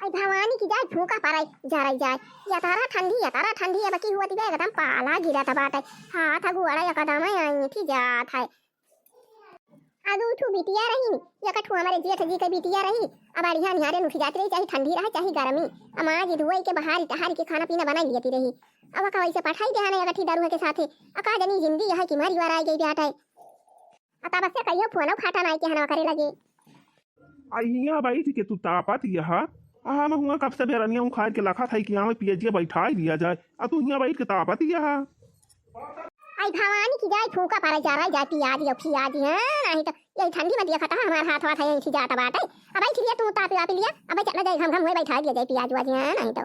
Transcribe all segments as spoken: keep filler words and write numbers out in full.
भवानी की जाए फूंका पराई, जराई जाए। यतारा ठंडी, यतारा ठंडी, अब की हुआ तिबे एकदम पाला गिरत बाटे। हाथ गोड़ा एकदम ऐंठी जात है। आ दू ठू बिटिया रही, एक ठू हमारे जेठ जी के बिटिया रही। अब बढ़िया निहारे नुखी जात रही, चाहे ठंडी रहे, चाहे गर्मी। अब माँ जी धोई के बहारी टहारी के खाना पीना बनाई लियती रही। अब का वैसे पठाई देहन एक ठी दरुहा के साथे। आ का जनी जिंदी है कि मरी वार आई गई बाटे। आ तब से कहियो फोनो फाटा नाई के हनवा करे लगे। आ हियाँ बैठ के तू तापत यह, आ हम हुआँ कब से बेरनिया उखाड़ के लखत है कि आवे पियजिया बैठाई दिया जाए, आ तू हियाँ बैठ के तापत यह। आई भवानी की जाए फूंका पराई, जराई जाए पियाज यो पियाज, हाँ, नहीं तो यही ठंडी में दिया खता हमार हाथ वाथ है यही जात बाटे। अब आई खिलिया तू तापी वापी लिया, अब चला जाए घम घम हुए बैठाई दिया जाए पियाज वाज, हाँ, नहीं तो।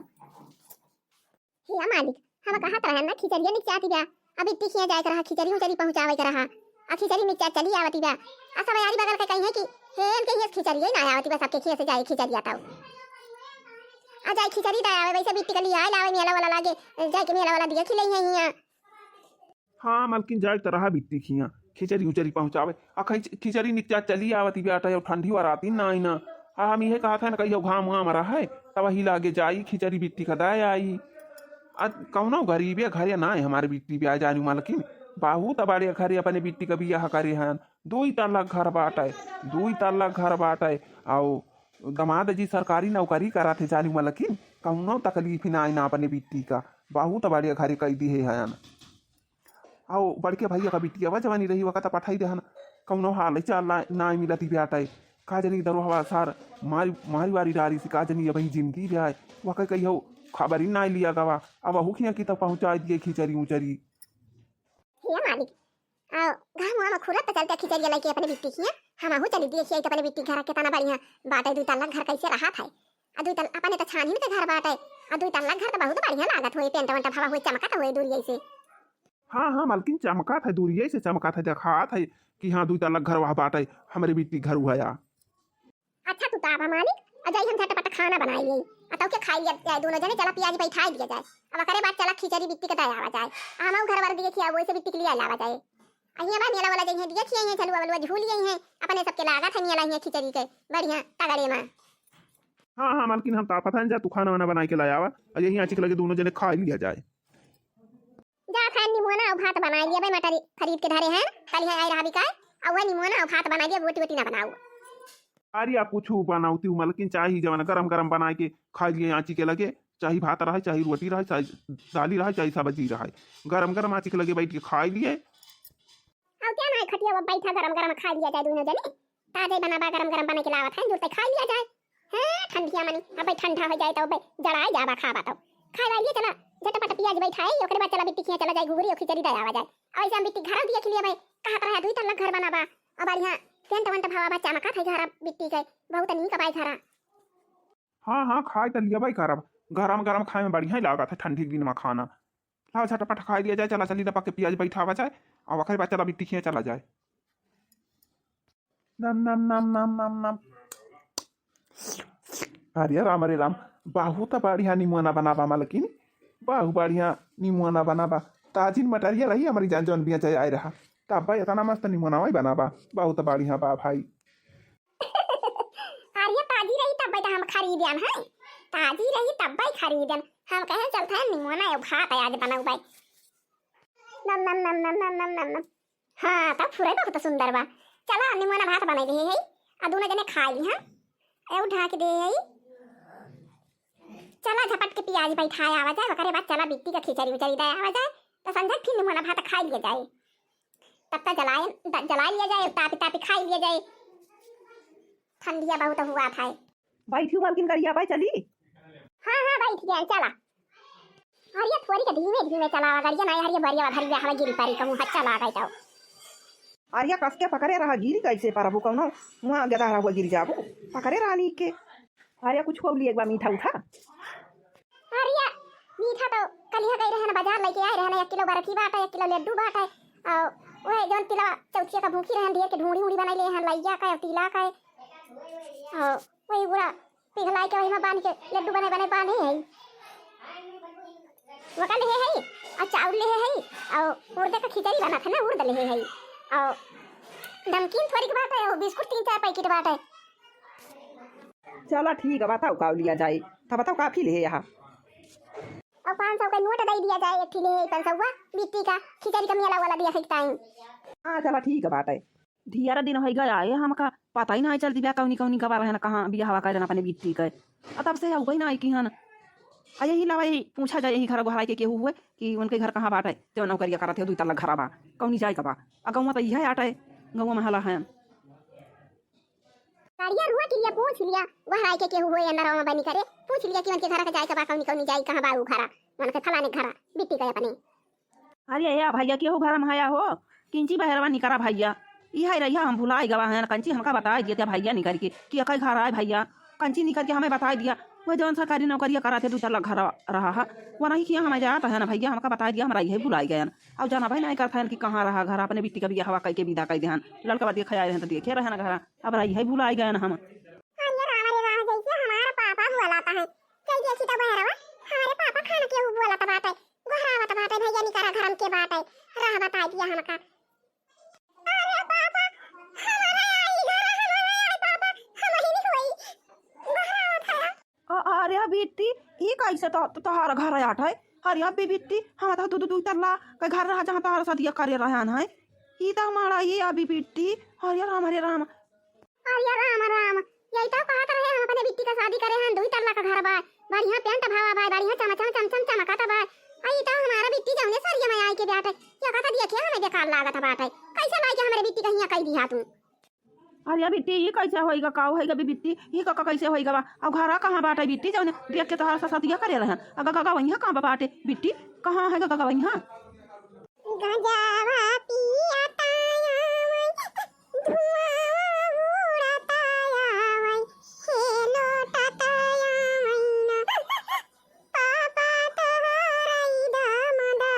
हे मालिक, हम कहत रहन ना, खिचड़िया निचाती बा। अब इतनी खिया जाए के रहा, खिचड़ी उचड़ी पहुँचावे के रहा। आ खिचड़ी निचा चली आवती बा। आ सब यारी बगल के कही है कि हे, इनके हियाँ खिचड़िया ही ना आवती बा, सबके खिया से जाए खिचड़िया तब। आ जाए खिचड़ी दे आवे, वैसे बिट्टी के लिए आए लावे, मेला वाला लागे, जाए के मेला वाला दिया खिले ही है हियाँ। हाँ, मलकिन जाए त रहा बिट्टी खिया, खिचड़ी उचड़ी पहुँचावे। आ खिच-, खिचड़ी निचा चली आवती बाटे, अब ठंडी वराती ना आई ना। आ हम इहे कहत है ना, कहियो घाम वाम रहे, तब वही लागे जाई, खिचड़ी बिट्टी का दे आई। आ कौनो गरीबे घरे ना है हमारे बिट्टी ब्याह जानी मलकिन। बहुत बड़े घरे अपने बिट्टी का बियाह करे हैं। दुई तल्ला घर बाटे, दुई तल्ला घर बाटे। आओ दमाद जी सरकारी नौकरी करत है जानी मलकिन, कौनो तकलीफ ना आई ना अपने बिट्टी का। बहुत बड़े घरे कई दिहे हैं। आओ बड़के भैया का बिटिया बा जवानी रही, वका त पठाई देहन, कौनो हाल चाल ना, ना मिलती बाटे। का जनी दरोहवा सार मारी, मारी वारी डारी से का जनी अबही जिंदी जाए, वका कहियो खबरी ना लिया गवा। अब अहू खिया की त पहुँचाई दिए खिचड़ी उचड़ी। हे मालिक, आओ, घाम वाम खुलत त चलते खिचड़िया लेके अपने बिट्टी खिया, हम अहू चली दिए खिया त अपने बिट्टी घर के तना बढ़िया बाटे, दुई तल्ला घर कैसे रहा था। आ दुई तल-, अपने त छानी में त घर बाटे, आ दुई तल्ला घर त बहुत बढ़िया लागत होई, पेंट वेंट भवा होई, चमकत होई दूरिये से। हाँ, हाँ, मलकिन चमकत है, दूरिये से चमकत है, देखात है कि हाँ, दुई तल्ला घर वह बाटे, हमरे बिट्टी घर हुआ। अच्छा, तू ताबा मालिक, आ जाई हम झटपट खाना बनाई लेई, आ तौके खाई लिया जाए दोनों जने, चला पियाज बैठाई लिया जाए, अब ओकरे बाद चला खिचड़ी बिट्टी के दे आवा जाए, आ हम घर बर दिए खिया, वैसे बिट्टी के लिए लावा जाए। आ हियाँ बा मेला वाला जइहे, दिए खिया, हियाँ झलुआ वलुआ झूल गई हैं, अपने सबके लागत है मेला हियाँ खिचड़ी के, बढ़िया तगड़े में। हाँ, हाँ, मलकिन हम तापत हैं, जा तू खाना वाना बनाई के लाया आवा, और यही आँची के लगे दोनों जने खा लिया जाए। जा खाए निमोना और भात बनाई लिया भाई, मटर खरीद के धरे हैं, कल यहाँ आए रहा बिकाए, और वह निमोना और भात बनाई लिया, रोटी वोटी ना बनाओ। अरे आप कुछ बनाओ ती मलकिन, चाही जवन गरम गरम बनाई के खाई लिए आँची के लगे, चाही भात रहे, चाही रोटी रहे, चाही दाली रहे, चाही सब्जी रहे, गरम गरम आँची के लगे बैठ के खाई लिए। अब क्या ना है, खटिया पर बैठा गरम गरम खा लिया जाए दोनों जने। ताजे बनाबा गरम गरम बना के लावत है, जुड़ते खा लिया जाए। हाँ, ठंडिया मनी, अब भाई ठंडा हो जाए तो भाई जड़ाए जाबा खाबा तो। खाए वाली चला, झटपट पियाज बैठाए, ओकरे बाद चला बिट्टी खिया चला जाए, घुघरी और खिचड़ी दे आवा जाए। और ऐसे हम बिट्टी घर दिए खिलिए भाई, कहत रहा दुई तल्ला घर बनाबा। अब बढ़िया पेंट वेंट भवा बा, चमकत है घर बिट्टी के, बहुत नीक बाई घर। हाँ, हाँ, खाए त लिया भाई करब, गरम गरम खाए में बढ़िया ही लागत है ठंडी के दिन में खाना। लाओ झटपट खाई लिया जाए, चला चली रपा के पियाज बैठावा जाए, और ओकरे बाद चला बिट्टी खिया चला जाए। नम, नम, नम, नम, नम, नम। अरे राम, अरे राम, बहुत बढ़िया निमोना बनाबा मलकिन, बहुत बढ़िया निमोना बनाबा। ताजिन मटरिया रही हमारी जान जौन बिया जाए आए रहा, तब इतना मस्त निमोना वही बनाबा, बहुत बढ़िया बा भाई। अरे ताजी रही तब तो हम खरीदन है, ताजी रही तब भाई खरीदन। हम कहे चलते हैं निमोना एगो भात आज बनाऊ भाई। नम, नम, नम, नम। हाँ, तब फुरई बहुत सुंदर बा। चला, निमोना भात बनाई दे है, आ दोनों जने खा ली, हाँ? ए, उ ढाक दे है। चला, झपट के पियाज बैठाए आवा जाए, ओकरे बाद चला बिट्टी का खिचड़ी उचड़ी दे आवा जाए, तो संझा फिर निमोना भात खा लिया जाए। तब तक जलाए, द-, जला लिया जाए, तापी तापी खा लिया जाए। ठंडिया बहुत हुआ था। बैठी मलकिन गरिया भाई चली। हाँ, हाँ, बैठ गया, चला। अरे थोड़ी के धीमे धीमे चलावा गरिया, नहीं हरिया बरिया भरिया हमें गिरी परी कहूँ हच्चा लागे जाओ। अरे कस के पकड़े रहा, गिरी कैसे परबू कौनो, वहाँ गदा रहा गिर जाबू, पकड़े रहा नीक के। अरे कुछ हो लिए एक बार मीठा उठा। अरे मीठा तो कलिया गई रहे ना, बाजार लेके आए रहे ना, एक किलो बर्फी बाटे, एक किलो लड्डू बाटे, और वह जौन तिलवा चौथिया का भूखी रहे, ढेर के ढूंढी उड़ी बनाई ले हैं, लइया का, तिला का, और वही पूरा पिघलाए के वही में बांध के लड्डू बने बने बांधे है। वका लेहे है, और चाउर लेहे है, और उड़द का खिचड़ी बनत है ना, उड़द लेहे है, और नमकीन थोड़ी के बाटे, और बिस्कुट तीन चार पैकेट बाटे। चला ठीक है, बताओ का लिया जाए, तो बताओ काफी ले यहाँ। और पाँच सौ का नोट दे दिया जाए, एक ठे ले पाँच सौ बिट्टी का, खिचड़ी का मेला वाला दिया है टाइम। हाँ चला ठीक है बात है। ढेर दिन होइ गया है, हमका पता ही नाहीं चलती बा कौनी कौनी गवा रहन, कहाँ बियाहवा करेन अपने बिट्टी के। आ तब से अउबे नाहीं किहन। आ यही लावा, यही पूछा जाए, यही घर गोहराई के केहू हुए कि उनके घर कहाँ बाटे, जो नौकरिया करत है, दुई तल्ला घरा बा, कौनी जाए का बा। आ गौवा तो इहे आटे, गौवा महला है। गाड़िया रुआ के लिए पूछ लिया, गोहराई के केहू हुए अंदर बनी करे, पूछ लिया कि उनके घर का जाए का बा, कौनी कौनी जाए, कहाँ बा उ घरा, उनके फलाने घरा, बिट्टी के अपने। अरे या भैया, केहू घर में हया हो? किंची बहरवा निकरा भैया। इहे रहिया, हम भुलाई गवा हैं, कंची हमका बताई दिया भैया निकर के कि एकै घर आए भैया। कंची निकर के हमें बताई दिया। वो जौन सरकारी नौकरिया करा थे, दुई तल्ला घर रहा है, वो नहीं किया हमें जात है ना भैया, हमका बताई दिया, हमरा इहे भुलाई गयन। अब जाना भाई नहीं करत हैं कि कहाँ रहा घर, अपने बिट्टी का बियाहवा कई के विदा कई देहन। लड़का बाद के खयाए रहन तो देखे रहन घर, अब रही है भुलाई गयन हम। अरे राम, अरे राम, जैसे हमारा पापा बोलाता है, चल देखी तो बहरवा, हमारे पापा खान के बोलाता बाटे। गोहरावत बाटे, भैया निकरा घर में के बाटे, राह बताई दिया हमका। अरे पापा, हमारे आई घर, हमारे आई पापा, हम ही नहीं होई। गोहरावत है। अ-, अरे बिट्टी, ई कैसे तो, तो तोहार घर आट है? अरे अबे बिट्टी, हम तो दू, दू, दू तल्ला के घर रहा जहाँ तोहार सदिया करे रहन है। ई तो हमारा ये अभी बिट्टी, अरे राम, अरे राम। अरे राम राम, यही तो कहत रहे हम अपने बिट्टी का शादी करे हन, दुई तल्ला का घर बा, बढ़िया पेंट भावा बा, बढ़िया चमचम चमचम चमकत बा। आ ई तो हमारा बिट्टी जौने सरिया में आई के बाटे, या कहता देखिए हमें बेकार लागत बाटे, कैसे लाई के हमारे बिट्टी का हियाँ कई दिया तू? अरे बिट्टी, ये कैसे होइगा, का होइगा बे बिट्टी, ये का, का कैसे होइगा बा? अब घरा कहाँ बाटे बिट्टी, जौने देख के तोहार ससतिया करे रहन, अगर का, का वहीं कहाँ बा बाटे बिट्टी, कहाँ है का, का वहीं? गजवा पियता आवै, धुआं उड़ता आवै, हे लोटत आवै ना। पापा तोहरा ई दामदवा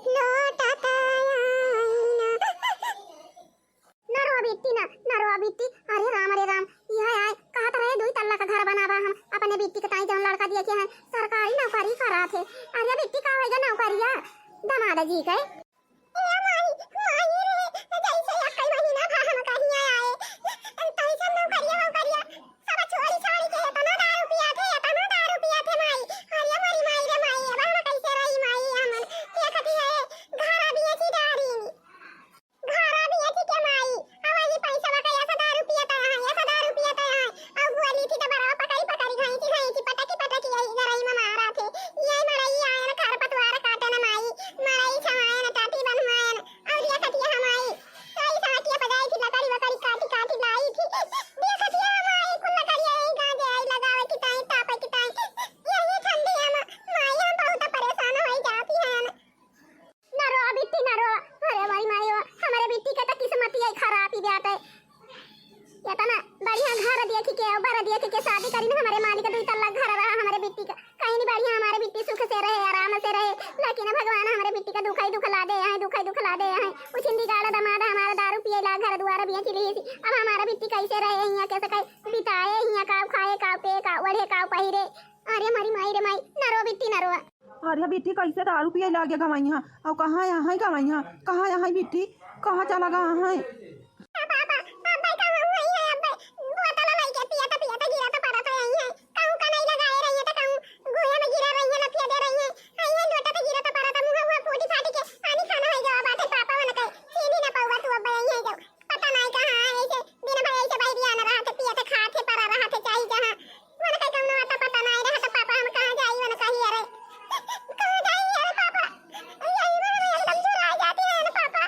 लोटत आवै ना। ना रो बिट्टी ना, ना रो बिट्टी। अरे राम, अरे राम, यह आए, कहत रहे दुई तल्ला का घर बनावा हम, अपने बिट्टी के ताई जौन लड़का दिया के हैं, सरकारी नौकरी करा थे। अरे बिट्टी का होइगा नौकरिया? दमाद जी के। ए माई, माई रे, जैसे एक्कै महीना भा हम कहिया आए, तैसे नौकरिया, नौकरिया, सब छोड़ी, छोड़ी के एतना दारू पिया थे, एतना दारू पिया थे माई। अरे मोरी माई रे माई, अब हम कैसे रही माई हमन? देखती है, घरा बेची डारी। घरा बेची के माई, अब ये पैसा का ऐसा दारू पियत है, ऐसा दारू पियत है। अब बोली थी तो बरवा पकड़ी, पकड़ी, घाई थी, घाई थी, पटकी, पटकी, यही गरई में मारा थे। ये मरई आयन, खरपतवार काटन माई, मरई छमायन, टाटी बनवायन। और ये खटिया हमारी, तो ये सड़किया पर जाई थी, लकड़ी वकड़ी काटी काटी लाई थी। ये खटिया हमारी, कुल लकड़िया यही गांजे आई लगावे की ताई, तापे की ताई। यही ठंडी है ना, माई हम बहुत परेशान होई जाती है ना। ना रो बिट्टी ना रो, अरे माई माई हो, हमारे बिट्टी का तो किस्मत ही खराब ही बात है। एतना बढ़िया घर देखी के, बर देखी के शादी करी ना, हमारे मालिक दुई तल्ला घर रहा हमारे बिट्टी का। कहीं नहीं बढ़िया, हमारे बिट्टी सुख से रहे, आराम से रहे, लेकिन भगवान हमारे बिट्टी का दुख ही दुख ला दे हैं, दुख ही दुख ला दे हैं। उछिंदी गाड़ा दमाद हमारा दारू पिए ला घर दुआर बेच ली। अब हमारा बिट्टी कैसे रहे, हियाँ कैसे कहीं बिताए, हियाँ काव खाए, काव पे, काव ओढ़े, काव पहिरे। अरे मरी माई रे माई, ना रो बिट्टी ना रो। अरे बिट्टी कैसे दारू पिए लागे गवइहाँ? और कहाँ यहाँ है गवइहाँ? कहाँ यहाँ है बिट्टी? कहाँ चला गया है? पापा, अब्बे का हम वही है, अब्बे बोतल लेके पियत पियत गिरत पड़त है यही है। कहूँ का नहीं लगाए रही है तो कहूँ गोया में गिरा रही है, लफिया दे रही है। आई है लोटा पे गिरत पड़त, मुँह हुआ फूटी फाटी के पानी खाना है गवा बाटे पापा मन के। छीनी ना पौवा तू अब्बे यही है जाओ। पता नहीं कहाँ है, ऐसे दिन भर ऐसे बहरिया न रहते, पियत खाते पड़ा रहते चाही जहाँ। मन का कौनो आता पता नहीं रहता पापा, हम कहाँ जाई, मन कही अरे। कहाँ जाई अरे पापा? यही में हम एकदम जुड़ा जाती है ना पापा।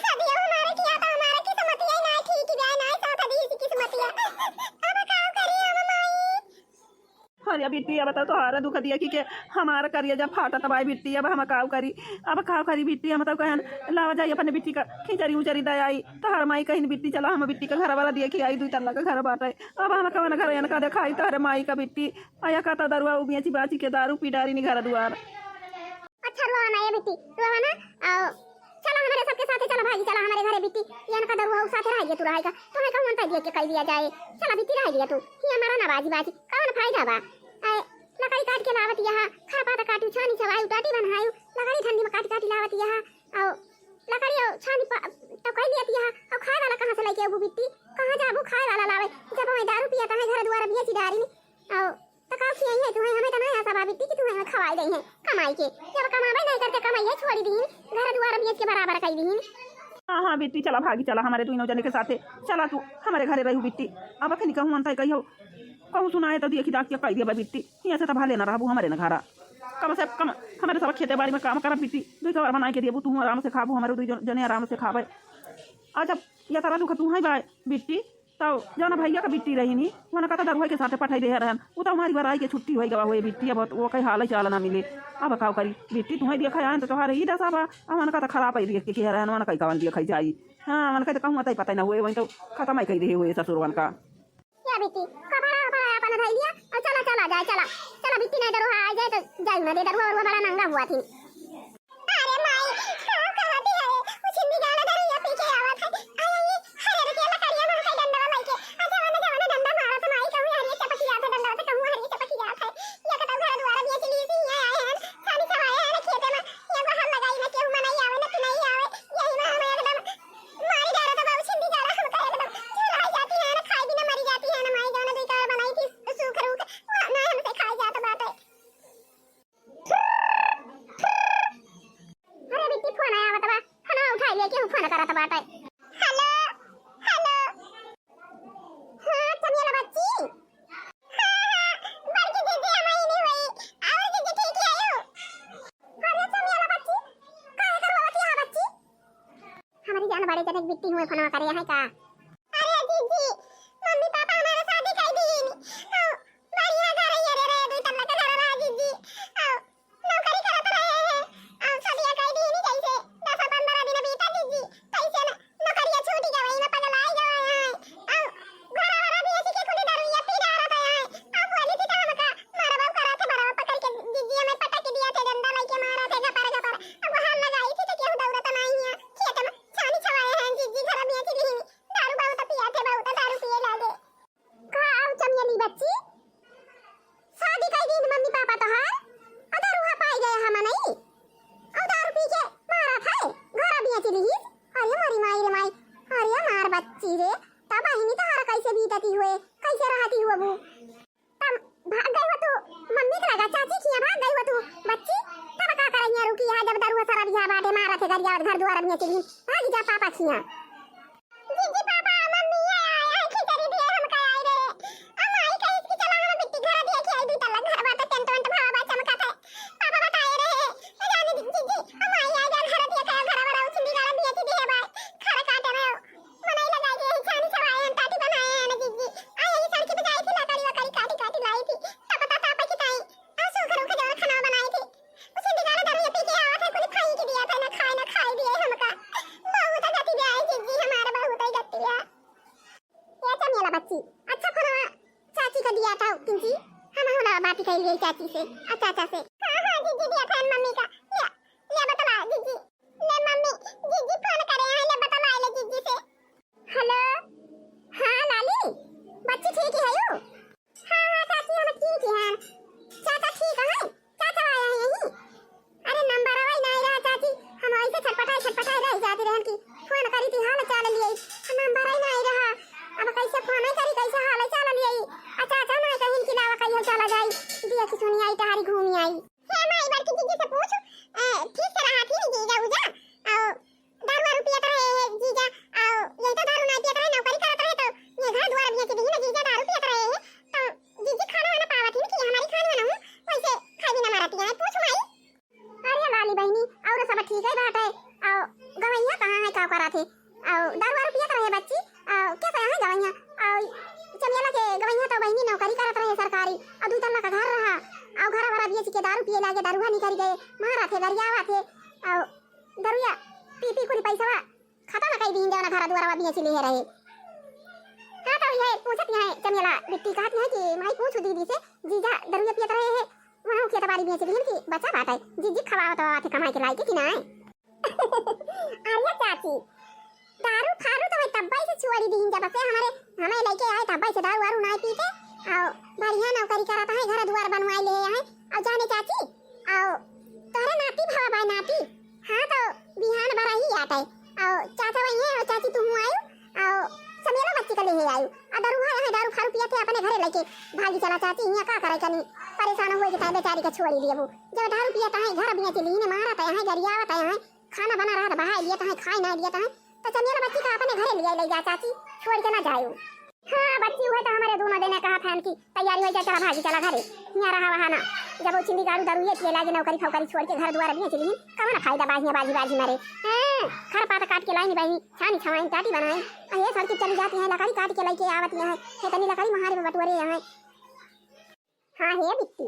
सदियों हमारे किया था, हमारा किस्मत ये ना ठीक जाए, ना साथ दी इसी किस्मत ये। अब का करी हम माई? अरे बिट्टी, अब तो तोहारा दुख दिया कि के हमारा करिया जब फाटत बाई बिट्टी, अब हम काव करी, अब काव करी बिट्टी, हम तो कहन लावा जाई अपने बिट्टी का खिचड़ी उचड़ी दे आई, तोहार माई कहिन बिट्टी चला हम बिट्टी का घर वाला दिया कि आई, दुई तल्ला का घर बाटे, अब हम कवन घर इनका देखाई तोहरे माई का बिट्टी, आया का तो दरुआ उबिया चिबाची के दारू पी डारी नि घर दुआर। अच्छा, रोवा ना ये बिट्टी, रोवा ना। आओ, चला हमारे सबके साथे, चला भाई, चला हमारे घरे बिट्टी। ये इनका दरुआ उ साथे रह गया, तू रहेगा, तुम्हें कहूँ अंतर दिया के कह दिया जाए। चला बिट्टी रह गया तू, ये हमारा ना बाजी बाजी, कौन फायदा बा? आए, लकड़ी काट के लावत यहाँ, खरपात काटू, छानी छवाई, टाटी बनायू, लकड़ी ठंडी में काट काटी लावत यहाँ। आओ, लकड़ी अउ छानी प-, तो कई लिया तिया, अउ खाए वाला कहाँ से लइके अबू बिट्टी? कहाँ जाबू खाए वाला लावे? जब हमें दारू पिया त हमें घर दुआर बिया चिडारी में। अउ त का खियाई है तुम्हें? हमें त ना आशा बा बिट्टी कि तुम्हें हमें खवाई दई है कमाई के। जब कमाबे नहीं करते, कमाई है छोड़ी दीन, घर दुआर बिया के बराबर कई दीन। हाँ, हाँ बिट्टी, चला भागी, चला हमरे दुइनों जने के साथे। चला तू हमरे घरे रहू बिट्टी। अब अखनी कहूँ अंत कहियो, कहूँ सुनाए तो देखी दाख के कई दिया बिट्टी। यहाँ से त भले ना रहबू हमरे न घरा। कम से कम हमरे सब खेते बाड़ी में काम करब बिट्टी। दुई कवर बनाए के देबू, तू आराम से खाबू, हमरे दुई जन-, जने आराम से खाबे। अच्छा, ये सारा दुख तू है बा बिट्टी। तो जौन भैया का बिट्टी रही नी, वनका तो दरुआ के साथे पठाई दे रहन। उ तो हमारी बराई के छुट्टी होई गवा होए बिट्टी, अब वो कहीं हाल चाल ना मिले। अब का करी बिट्टी, तुम्हें देखा आए तो तोहार ई दशा बा। अब वनका तो खराब है देख के कह रहन, वनका कवन देखा जाई। हाँ, वनका तो कहूँ अतई पता ना हुए, वहीं तो खत्म ही कही दे हुए ससुर वनका। या बिट्टी, कपड़ा वपड़ा अपन धई लिया अउ चला, चला जाए, चला। चला बिट्टी, नहीं दरुआ आ जाए तो जाई ना दे, दरुआ वरुआ बड़ा नंगा हुआ थी। अरे माई, का कहती है? उ छिंदी गाला दरुआ पी के आवत है। आई, आई, हरे रुके लकड़िया मार के डंडा लइके। आ जवाना, जवाना डंडा मारत माई, कहूँ हरिये चपकी जात है डंडा से, कहूँ हरिये चपकी जात है। या कतौ घर दुआर बिया चली सी, यहाँ आए हैं, सानी सब आए हैं खेते में। या बाहर लगाई ना, केहू मनाई आवे ना, पिनाई आवे। यही में हम एकदम मारी डारा तो बाबू छिंदी गाला हमका एकदम झुलाई जाती है ना, खाई बिना मरी जाती है ना माई, जौन दुई कार बनाई थी सूख रूख, वो ना हमसे खाई जात बाटे। अरे बिट्टी, फोन आया आवत बा, फोन उठाई ले, केहू फोन करत बाटे। हेलो, हेलो। हाँ, चमेला बच्ची। हाँ, हाँ, बड़की दीदी हम आई नहीं हुई। और दीदी ठीक है यू? अरे चमेला बच्ची, काहे करवावत है बच्ची? हमारी जान बड़े जने बिट्टी हुए फोनवा करे है का? अरे जीजी, मम्मी पापा हमारे शादी कर दी। हाँ, बढ़िया घर है, ये रे, रे, दो तल्ला का घर रहा जीजी। हाँ, नौकरी करत रहे हैं। हाँ, शादी कर दी नहीं कैसे? दस पन्द्रह दिन बीता जीजी, कैसे न नौकरिया छूट गई, मैं पगलाई गई है। हाँ, घरा वाला भी ऐसी के कुली दारू या पी जा रहा है। हाँ, बोली थी तो हमका, मारा बाबू करा थे, मारा बाबू पकड़ के जीजी हमें पटक दिया थे, डंडा लेके मारा थे, गपर गपर। अब हाल लगाई थी तो केहू दौड़त नहीं है। खेत में छानी छवाए हैं, जीजी घर में ऐसी नहीं। दारू बहुत पिया थे, बहुत दारू पिए लागे। का आऊ चमेली बच्ची? शादी कई दिन मम्मी पापा तोहार, और दारू हा पाई गए हम नहीं। और दारू पी के मारा था, घर में ऐसी नहीं। अरे मोरी माई रे माई, अरे मार बच्ची रे, तब बहिनी तोहार कैसे बीतती हुए, कैसे रहती हुआ वो? तब भाग गई हो तू मम्मी के लगा, चाची खिया भाग गई हो तू बच्ची। तब का करैया रुकी है, जब दरुआ सारा बिया बाटे मारा थे गरिया घर दुआर में चली, भाग जा पापा खिया। जीजी पापा मम्मी ये आए हैं, खिचड़ी दिए हमका आई रहे। अम्मा आई कही कि चला हम बिट्टी घर दिए कि आई दू तल्ला घर बाटे, टेंट वेंट भवा बा चमका थे। पापा बताए रहे, ए जाने जीजी, अम्मा आई आई घर दिए का घर वाला उछली गाला दिए थी दिए बाय, खरा काटे रहे। मनई लगाई के यही छानी छवाए हैं, टाटी बनाए हैं ना जीजी। आ यही सड़की पे जाई थी, लकड़ी वकड़ी काटी काटी लाई थी। तपता तापा की ताई। आ सूखा रूखा जौन खाना बनाई थी। उसे बिगाड़ा दारू ये पी के आवत है, कुछ खाई के दिया था, ना खाए ना खाए दिए हमका। बहुत गति दे आई जीजी, हमारे बहुत ही गति दे। ये चमेला बच्ची, अच्छा फोन चाची का दिया था पिंकी, हम होला बात कर लिए चाची से, अच्छा अच्छा से। हाँ, हाँ, जीजी दिया था मम्मी का। ले, ले बतला जीजी। ले मम्मी, जीजी फोन करे हैं, ले बतला ले जीजी से। हेलो, हाँ लाली, बच्ची ठीक है यू? हाँ, हाँ चाची, हम ठीक हैं। चाचा ठीक है? चाचा आया है यहीं? अरे नंबर वही नहीं रहा चाची, हम ऐसे छटपटाए छटपटाए रह जाती रहन की फोन करी थी, हाल चाल लिए, नंबर ही नहीं रहा। अब कैसे फोन ही करी, कैसे हाल चाल लिए? अच्छा, अच्छा, नहीं कहीं की लावा कहीं चला जाई, दिया कि सुनी आई, टहरी घूमी आई। हे माई, बड़की जीजी से पूछ, ए, ठीक से रहा थी जीजा उजा, और दारू वारू पियत रहे हैं जीजा, और यही तो दारू नहीं पियत रहे, नौकरी करत रहे, तो ये घर दुआर बिया के दीन जीजा दारू पियत रहे हैं, तो जीजी खाना वाना पावत ही कि हमारी खाना वाना हूँ, वैसे खाई भी ना मारती है, पूछ माई। अरे लाली बहिनी, और सब ठीक है बात है, और गवैया कहाँ है, का करा थे? और दारू वारू पियत रहे बच्ची, और कैसे है गवैया? और चमेला के गवैया तो बहिनी नौकरी करत रहे सरकारी, और दू तल्ला का घर रहा, और घर भरा बेच के दारू पिए लागे, दारुआ निकल गए, मारा थे, गरियावा थे, और दरुआ पी पी कुल पैसवा खत्म कई दीन, जौन घर दुआरवा बेच लिए रहे। हाँ, तो यह पूछत है चमेला बिट्टी, कहत है कि माई पूछ दीदी से, जीजा दरुआ पियत रहे हैं, वहाँ खेत बाड़ी बेच दीन कि बचा बात है, जीजी खवावत आते कमाई के लाई के कि ना। अरे चाची, दारू फारू तो मैं तब्बे से छोड़ी दीन, जब से हमारे, हमें लेके आए तब्बे से दारू वारू ना पीते, और बढ़िया नौकरी करत है, घर दुआर बनवाए ले आए, और जाने चाची, और तोहरे नाती भावा बाय नाती, हाँ तो बिहान बरही आटे, अउ चाचा वही है, अउ चाची तुहूँ आयु, अउ चमेला बच्ची का लेहे आयु। अउ दारू है, यहाँ दारू फारू पियत है, अपने घरे लेके भागी चला चाची, यहाँ का करे कनी, परेशान होए के ताई बेचारी का छोड़ी दिए वो। जब दारू पियत है, घर बिया चली ने मारत है, यहाँ गरियावत है, यहाँ खाना बना रहत बहाय लियत है, खाए ना लियत है, तो चमेला बच्ची का अपने घरे लिया ले जा चाची, छोड़ के ना जायु। हाँ बच्ची, उहे तो हमरे दोनों जने कहा फैन की तैयारी होइ जाए, चला भागी चला घरे, हियाँ रहा वहाँ ना। जब वो छिंदी गाड़ू दारू ये पिए लागे, नौकरी फौकरी छोड़ के घर दुआर बेच ली, कवन फायदा बा हियाँ बाजी बाजी मरे। हैं, खर पात काट के लाई बही, छानी छवाई, टाटी बनाई, अ ये सड़के चली जाती है, लकड़ी काट के लेके आवती है, हे तनी लकड़ी महारे में बटोरे हैं। हाँ हे बिट्टी,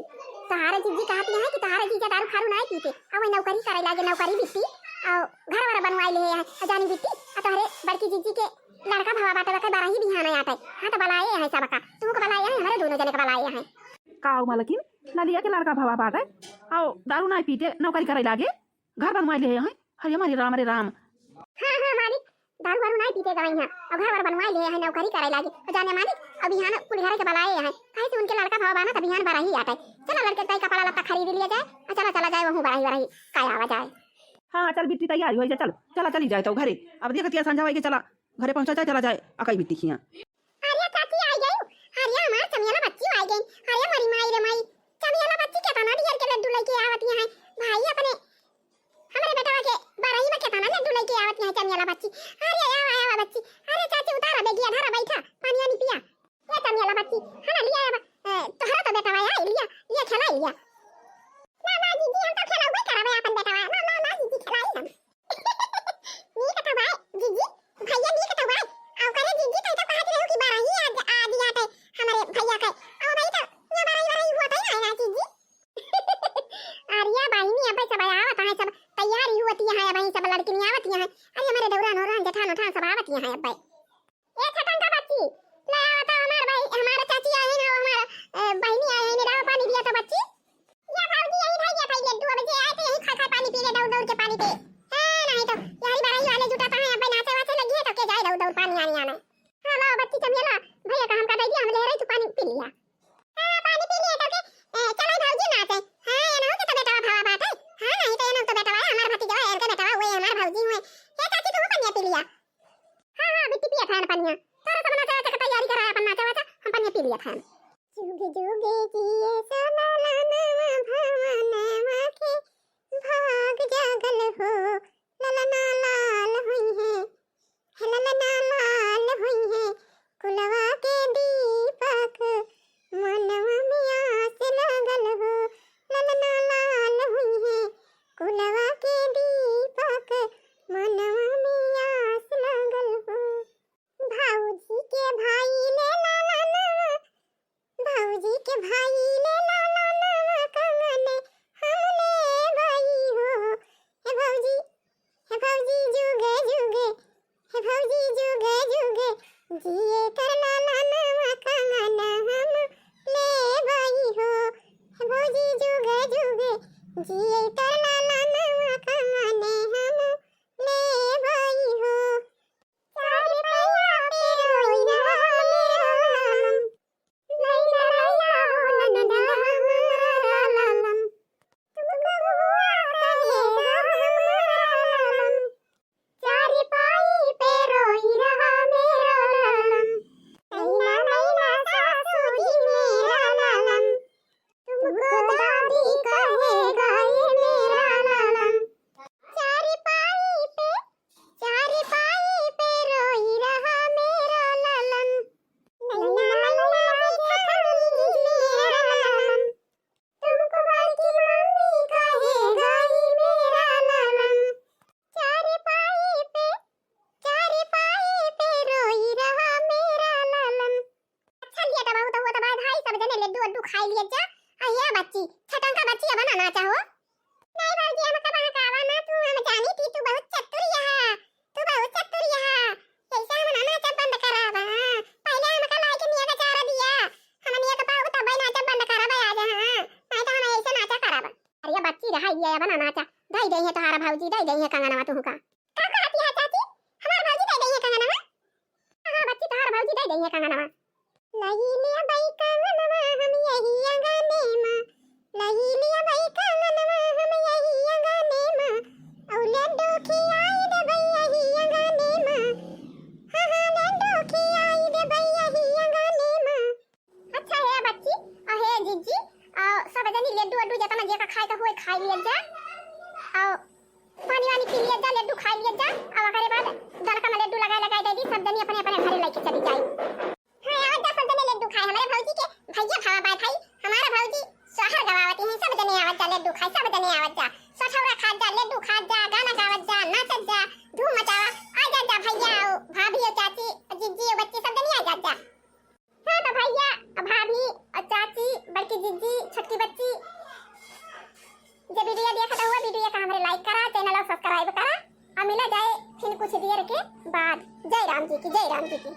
तहारे जीजी कहती है कि तहारे जीजा दारू फारू नाय पीते, अउ वही नौकरी करे लागे, नौकरी बिट्टी, अउ घर वर बनवाई ले है, अ जानी बिट्टी, अ तोहरे बड़की जीजी के लड़का भवा बाटे, वके बरही बिहान आटे। हाँ तो बलाए हैं सबका, तुमको बलाए हैं, हमरे दोनों जने के बलाए हैं। का हो मालकिन, ललिया के लड़का भवा बाटे, अउ दारू नाय पीते, नौकरी करे लागे, घर बनवाई ले हैं। अरे हमारे राम, अरे राम। हाँ हाँ मालिक, दारू वारू नाय पीते गवाई हैं, अउ घर वर बनवाई ले हैं, नौकरी करे लागे, अ जाने मालिक, अउ बिहान कुल घरे के बलाए हैं, काहे से उनके लड़का भवा बाना त बिहान बरही आटे। चला लड़के ताई कपड़ा लत्ता खरीद लिया जाए, अ चला चला जाए वहूँ बरही बरही, का आवा जाए। हाँ चल बिट्टी, तैयारी होइ जा, चल चला चली जाए तो घरे, अब देखतिया संझा होइ के, चला घरे पहुँचा जाए, चला जाए अकई बिट्टी खियाँ। अरे चाची आई गई, अरे हमार चमेला बच्ची आई गई, अरे मोरी माई रे माई, चमेला बच्ची केतना ढेर के लड्डू लेके आवत है भाई, अपने हमरे बेटवा के बरही में केतना लड्डू लेके आवत है चमेला बच्ची। अरे आवा आवा बच्ची, अरे चाची उतारा बेगिया, धरा बैठा, पानी वानी पिया। ए चमेला बच्ची, है ना लिया आवा, ए, तोहरा तो बेटवा आई लिया, लिया खेलाई लिया। ना ना जीजी, हम तो खेलौबे करबे अपन बेटवा, ना ना ना जीजी, खेलाई हम। नीक तो बाय जीजी, भैया नीक तो बाय। अउ करे जीजी, तै तो कहत रहू कि बरही आज, आज आटे हमरे भैया के। अउ भाई तो ये बरही, बरही हुआ तै ना, ना जीजी। अरे बहिनी, अबे सब आवत है, सब तैयारी होती है, अबे सब लड़किन आवत है। अरे हमरे दौरा नौरा जेठान उठान सब आवत है अबे। ए छटन का बच्ची, ले आवा तो हमार भाई, हमार चाची आई ना, हमार, ए, बहिनी आई ना, लावा पानी दिया तो बच्ची। या भौजी यही भाई, या भाई लड्डू, अब जे आए तो यही खा खा पानी पी ले, दौड़ दौड़ के पानी पी। हाँ, नहीं तो यारी बराई वाले जुटा तो है, अब नाचे वाचे लगी है तो के जाए दौड़ दौड़ पानी आने आने। हाँ, लाओ बच्ची चमेला, भैया का हमका दे दिया, हम ले रही, तू पानी पी लिया। हाँ, पानी पी लिया तो के, ए, चलो भौजी नाचे। हाँ, ये ना हो कि तो बेटवा भावा बाटे। हाँ, नहीं तो ये ना तो बेटवा है, हमार भतीजवा है, इनके बेटवा हुए, हमार भौजी हुए। ए चाची, तू पनिया पी लिया। हाँ, हाँ, बिट्टी पिया था पनिया। तारा सब नाचा वाचा के तैयारी करा, अपन नाचा वाचा, हम पनिया पी लिया था। जुग जुग जिए सोना लालवा भवनवा के भाग जागल हो, ललना लाल हुई है, हे ललना लाल हुई है, कुलवा के दीपक मनवा में आस लागल हो, ललना लाल हुई है, कुलवा के दीपक मनवा में आस लागल हो। भौजी के भाई ले लालनवा, भौजी के भाई ले लालनवा, कंगन हम लेबई हो। हे भौजी, हे भौजी जुगे जुगे, हे भौजी जुगे जुगे, जिए कर लालनवा, कंगन हम लेबई हो। हे भौजी जुगे जुगे, जिए कर लालनवा, कंगन हम लेबई हो। चार पैया पे रोइया मेरा लालन, लैला लैला ओ ननदा हमारा लालन, तुमको बुआ कहेगा हमारा लालन। चार पाई पे रोई रहा मेरा लालन, नैना नैना सासू जी मेरा लालन, तुमको दादी कहेगा ये मेरा लालन। चार पाई पे, चार पाई पे रोई रहा मेरा लालन। नैना नैना देखा मेरा लालन, तुमको बड़की मम्मी कहेगा ये मेरा लालन। चार पाई पे, चार पाई पे रोई रहा मेरा लालन। अच्छा लिया तो बहुत हुआ तो भाई, भाई सब जने लड्डू वड्डू खाई लिया जा। आ ये बच्ची, छटंका बच्ची, अब ना नाचा हो। नहीं भौजी, हम कब हकावा ना तू, हम जानी थी तू बहुत चतुर यहाँ, तू बहुत चतुर यहाँ। ऐसे हम ना नाचब बंद करावा। पहले हमका लाई के निया का चारा दिया, हम निया का पाऊ तब नाचब बंद करावा आज, हाँ। नहीं तो हम ऐसे नाचा करावा। अरे बच्ची रहा, ये अब ना नाचा, दई दे है तोहारा भौजी, दई दे है कंगनवा तुहू का। का कहती है चाची? हमार भौजी दे दई है कंगनवा? हाँ, हाँ, बच्ची, तोहार भौजी दे दई है कंगनवा। लई लिया बई कंगनवा हम यही अंगने मा, लई लिया बई कंगनवा हम यही अंगने मा, औ लड्डू खिया लड्डू वड्डू जतना जेका खाए का हुए खाई लिया जा, और पानी वानी पी लिया जा, लड्डू खाई लिया जा, और ओकरे बाद दनका में लड्डू लगाए लगाए दे दी, सब जनी अपने अपने घरे लेके चली जाई। हाँ, आवत जा सब जने लड्डू खाए, हमारे भौजी के भैया भावा बाय भाई, हमारा भौजी सोहर गवावत ही, सब जने आवत जा लड्डू खाए, सब जने आवत जा, सठौरा खात जा, लड्डू खात जा, गाना गावत जा, नाचत जा, धूम मचावा, आ जा जा भैया, आओ, भाभी, ओ चाची, ओ जिज्जी, ओ बच्ची, सब जने आ जा जा। हाँ, तो भैया, भाभी, और चाची, बड़की जिज्जी, छोटकी बच्ची, जे वीडियो देखत हुआ, वीडियो का हमरे like करा, चैनल और सब्सक्राइब करा, और मिला जाए फिर कुछ देर के बाद। जय राम जी की, जय राम जी की।